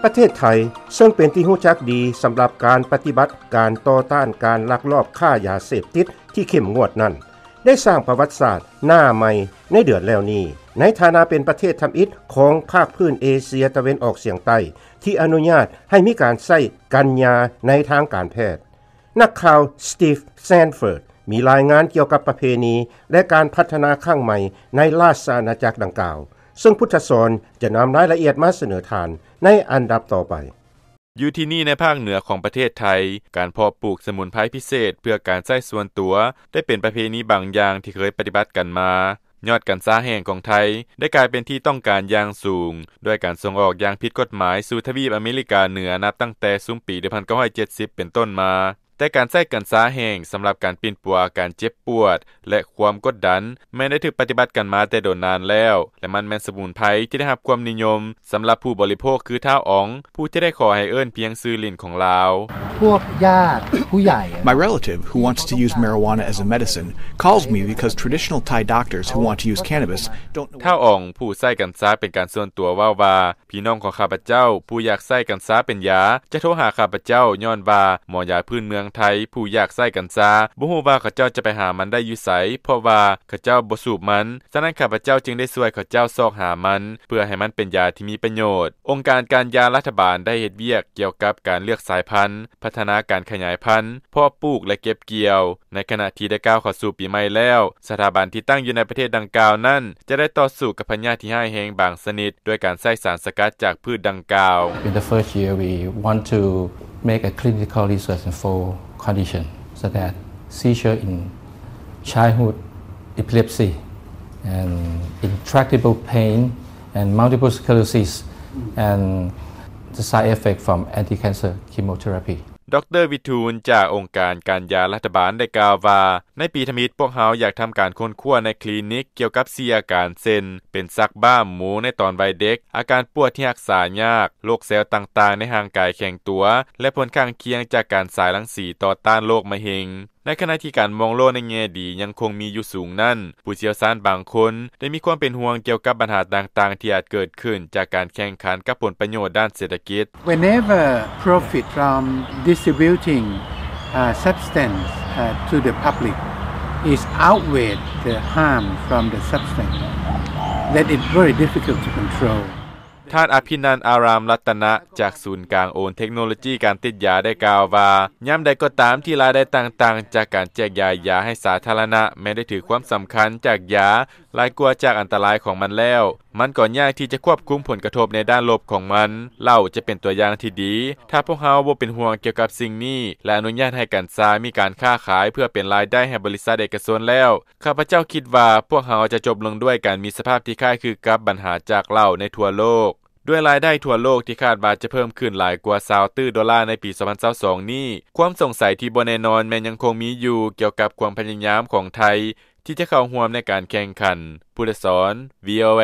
ປະເທດໄທ ເຊິ່ງເປັນທີ່ຮູ້ຈັກດີສຳລັບການປະຕິບັດການຕໍ່ຕ້ານການລັກລອບຄ້າຢາເສບຕິດທີ່ເຂັ້ມງວດນັ້ນ ໄດ້ສ້າງປະຫວັດສາດໜ້າໃໝ່ໃນເດືອນແລ້ວນີ້ ໃນຖານະເປັນປະເທດທຳອິດຂອງພາກພື້ນເອເຊຍຕາເວັນອອກສຽງໃຕ້ ທີ່ອະນຸຍາດໃຫ້ມີການໃຊ້ກັນຍາໃນທາງການແພດ. ນັກຂ່າວ Steve Sanford ມີລາຍງານກ່ຽວກັບປະເພນີ ແລະ ການພັດທະນາຄັ້ງໃໝ່ໃນລາຊະອານາຈັກດັ່ງກ່າວ, ເຊິ່ງພຸດທະສອນຈະນຳລາຍລະອຽດມາສະເໜີທ່ານໃນອັນດັບຕໍ່ໄປ. ຢູ່ທີ່ນີ້ໃນພາກເໜືອຂອງປະເທດໄທ, ການເພາະປູກສະໝຸນໄພພິເສດເພື່ອການໃຊ້ສ່ວນຕົວ ໄດ້ເປັນປະເພນີບາງຢ່າງທີ່ເຄີຍປະຕິບັດກັນມາ. ຍອດກັນຊາແຫ້ງຂອງໄທ ໄດ້ກາຍເປັນທີ່ຕ້ອງການຢ່າງສູງ ດ້ວຍການສົ່ງອອກຢ່າງຜິດກົດໝາຍສູ່ທະວີບອາເມລິກາເໜືອ ນັບຕັ້ງແຕ່ຊຸມປີໜຶ່ງພັນເກົ້າຮ້ອຍເຈັດສິບເປັນຕົ້ນມາ. ແຕ່ການໃຊ້ກັນຊາແຫ້ງສຳລັບການປິ່ນປົວອາການເຈັບປວດ ແລະ ຄວາມກົດດັນ ແມ່ນໄດ້ຖືກປະຕິບັດກັນມາແຕ່ດົນນານແລ້ວ ແລະ ມັນແມ່ນສະໝຸນໄພທີ່ໄດ້ຮັບຄວາມນິຍົມສຳລັບຜູ້ບໍລິໂພກຄືທ້າວອອງ ຜູ້ທີ່ໄດ້ຂໍໃຫ້ເອີ້ນພຽງຊື່ຫຼິ້ນຂອງລາວ. ພວກຍາດຜູ້ໃຫຍ່ My relative, who wants to use marijuana as a medicine, calls me because traditional Thai doctors who want to use cannabis don't know. ທ້າວອອງ ຜູ້ໃຊ້ກັນຊາເປັນການສ່ວນຕົວ ເວົ້າວ່າ ພີ່ນ້ອງຂອງຂ້າພະເຈົ້າຜູ້ຢາກໃຊ້ກັນຊາເປັນຢາ ຈະໂທຫາຂ້າພະເຈົ້າ ຍ້ອນວ່າໝໍຢາພື້ນເມືອງໄທຜູ້ຢາກໃຊ້ກັນຊາ ບໍ່ຮູ້ວ່າເຂົາເຈົ້າຈະໄປຫາມັນໄດ້ຢູ່ໃສ ເພາະວ່າເຂົາເຈົ້າບໍ່ສູບມັນ. ສະນັ້ນ ຂ້າພະເຈົ້າຈຶ່ງໄດ້ຊ່ວຍເຂົາເຈົ້າຊອກຫາມັນ ເພື່ອໃຫ້ມັນເປັນຢາທີ່ມີປະໂຫຍດ. ອົງການການຢາລັດຖະບານໄດ້ເຮັດວຽກກ່ຽວກັບການເລືອກສາຍພັນ, ພັດທະນາການຂະຫຍາຍພັນ, ເພາະປູກ ແລະ ເກັບກ່ຽວ. ໃນຂະນະທີ່ໄດ້ກ້າວເຂົ້າສູ່ປີໃໝ່ແລ້ວ, ສະຖາບັນທີ່ຕັ້ງຢູ່ໃນປະເທດດັ່ງກ່າວນັ້ນ ຈະໄດ້ຕໍ່ສູ້ກັບພະຍາດທີ່ຮ້າຍແຮງບາງຊະນິດ ດ້ວຍການໃຊ້ສານສະກັດຈາກພືດດັ່ງກ່າວ. In the first year, we want to make a clinical research in four conditions, such as seizure in childhood, epilepsy, and intractable pain, and multiple sclerosis, and the side effect from anti-cancer chemotherapy. ດຣ ວິທູນ ຈາກອົງການການຢາລັດຖະບານໄດ້ກ່າວວ່າ ໃນປີທຳອິດ ພວກເຮົາຢາກທຳການຄົ້ນຄວ້າໃນຄລີນິກກ່ຽວກັບສີ່ອາການ ເຊັ່ນ ເປັນຊັກບ້າມ ໝູ ໃນຕອນວັຍເດັກ, ອາການປວດທີ່ຮັກສາຍາກ, ໂລກເຊວຕ່າງໆໃນຮ່າງກາຍແຂງຕົວ ແລະ ຜົນຂ້າງຄຽງຈາກການສາຍລັງສີຕໍ່ຕ້ານໂລກມະເຮັງ. ໃນຂະນະທີ່ການມອງໂລກໃນແງ່ດີຍັງຄົງມີຢູ່ສູງນັ້ນ, ຜູ້ຊ່ຽວຊານບາງຄົນໄດ້ມີຄວາມເປັນຫ່ວງກ່ຽວກັບບັນຫາຕ່າງໆທີ່ອາດເກີດຂຶ້ນຈາກການແຂ່ງຂັນກັບຜົນປະໂຫຍດດ້ານເສດຖະກິດ. Whenever profit from distributing, uh, substance, uh, to the public is outweigh the harm from the substance, then it's very difficult to control. ທ່ານ ອະພິນັນ ອາຣາມລັດຕະນະ ຈາກສູນກາງໂອນເທັກໂນໂລຈີການຕິດຢາ ໄດ້ກ່າວວ່າ ຍາມໃດກໍຕາມທີ່ລາຍໄດ້ຕ່າງໆຈາກການແຈກຢາຍຢາໃຫ້ສາທາລະນະ ແມ່ນໄດ້ຖືກຄວາມສຳຄັນຈາກຢາຫຼາຍກວ່າຈາກອັນຕະລາຍຂອງມັນແລ້ວ, ມັນກໍຍາກທີ່ຈະຄວບຄຸມຜົນກະທົບໃນດ້ານລົບຂອງມັນ. ເຫຼົ້າຈະເປັນຕົວຢ່າງທີ່ດີ. ຖ້າພວກເຮົາບໍ່ເປັນຫ່ວງກ່ຽວກັບສິ່ງນີ້ ແລະ ອະນຸຍາດໃຫ້ກັນຊາມີການຄ້າຂາຍເພື່ອເປັນລາຍໄດ້ໃຫ້ບໍລິສັດເອກະຊົນແລ້ວ, ຂ້າພະເຈົ້າຄິດວ່າພວກເຮົາຈະຈົບລົງດ້ວຍການມີສະພາບທີ່ຄ້າຍຄືກັບບັນຫາຈາກເຫຼົ້າໃນທົ່ວໂລກ. ດ້ວຍລາຍໄດ້ທົ່ວໂລກທີ່ຄາດວ່າຈະເພີ່ມຂຶ້ນຫຼາຍກວ່າຊາວຕື້ໂດລາໃນປີສອງພັນຊາວສອງນີ້, ຄວາມສົງໄສທີ່ບໍ່ແນ່ນອນແມ່ນຍັງຄົງມີຢູ່ກ່ຽວກັບຄວາມພະຍາຍາມຂອງໄທທີ່ຈະເຂົ້າຮ່ວມໃນການແຂ່ງຂັນ. ພູດສອນ ວີໂອເອ.